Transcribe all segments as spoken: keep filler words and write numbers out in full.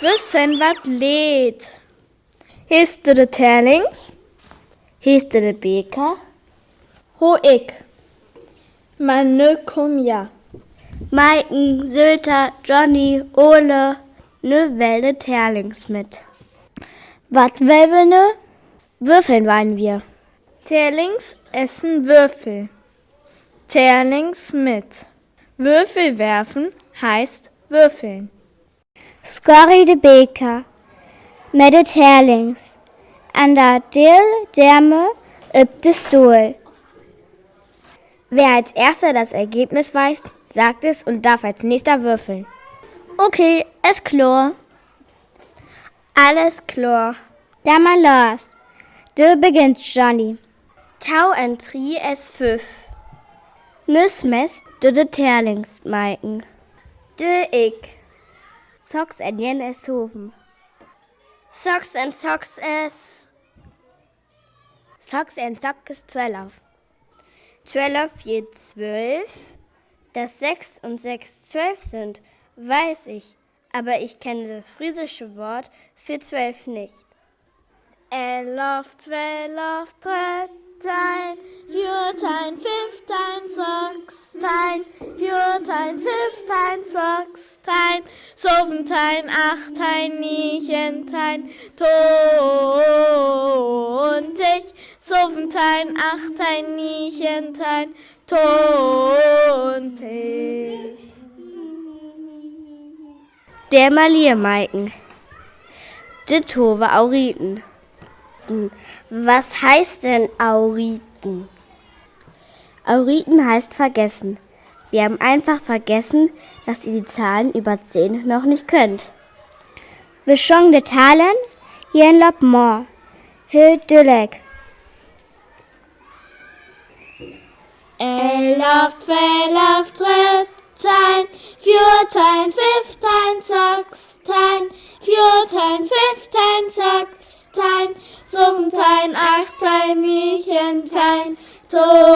Wösst wat leet. Hest du de Tellings? Hest du de Beker? Ho ik. Man nu kumm ja. Maiken, Sylter, Johnny, Ole, nu well de Tellings mit. Wat well wi nu? Würfeln wollen wir. Tellings is en Würfel. Tellings mit. Würfel werfen heißt würfeln. Skorri de Beker met de Tellings an dat Dill d'r me op de Stohl. Wer als Erster das Ergebnis weiß, sagt es und darf als Nächster würfeln. Okay, is klor. Alles klor. Dann mal los. Du beginnst, Johnny. Tau en drie es fünf. Nu smijst du de Tellings, Maiken. Dö ik. Soks en jen es hoven. Soks en soks es. Soks en soks es twelve. Twelve gibt zwölf. Dass sechs und sechs zwölf sind, weiß ich, aber ich kenne das friesische Wort für zwölf nicht. Elf, twelf, dretein, viertein, fiftein, sokstein, viertein, fiftein, sokstein, sövventein, achtein, niegentein, twintig, sövventein, achtein, niegentein, twintig. Dä Malia, Maiken. De Tove Auriten. Was heißt denn Auriten? Auriten heißt vergessen. Wir haben einfach vergessen, dass ihr die Zahlen über zehn noch nicht könnt. Wi sjong de Tallen jen lop mâ. Hö dulek. Elf, twelf, dretein, viertein, fiftein, sokstein, viertein, fiftein, sokstein, sövventein, achtein, niegentein, twintig,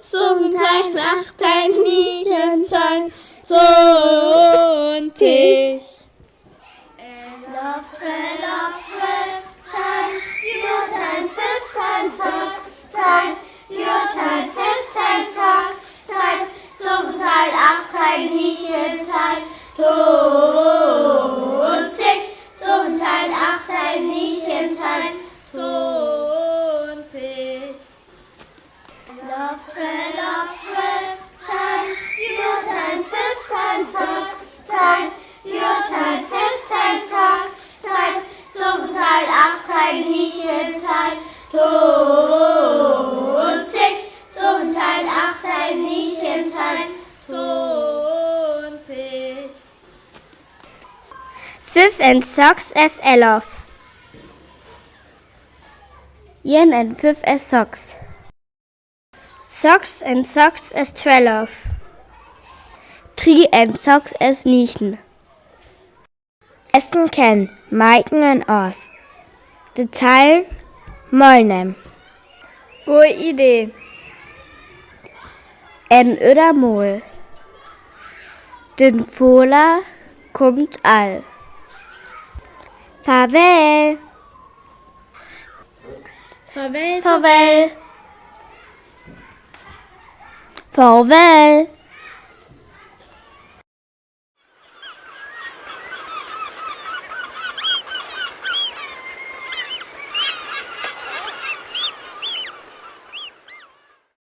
sövventein, achtein, niegentein, twintig. Elf, twelf, dretein, viertein, fiftein, sokstein, viertein, fiftein, sokstein, sövventein, achtein, niegentein, twintig, sövventein, achtein, niegentein, twintig. Elf, twelf, dretein, viertein, fiftein, sokstein, viertein, fiftein, sokstein, sövventein, achtein, niegentein, twintig, sövventein, achtein, niegentein, twintig. Fünf en soks es elf. Jen en fünf es soks. Soks en soks es twelf. Drie en soks es niegen. Essen ken Maiken en Oss. De Tallen mâl nemen. Gode Idee. En öder Mol. Den Fola kummt al. Farväl. Farväl. Farväl. Farväl.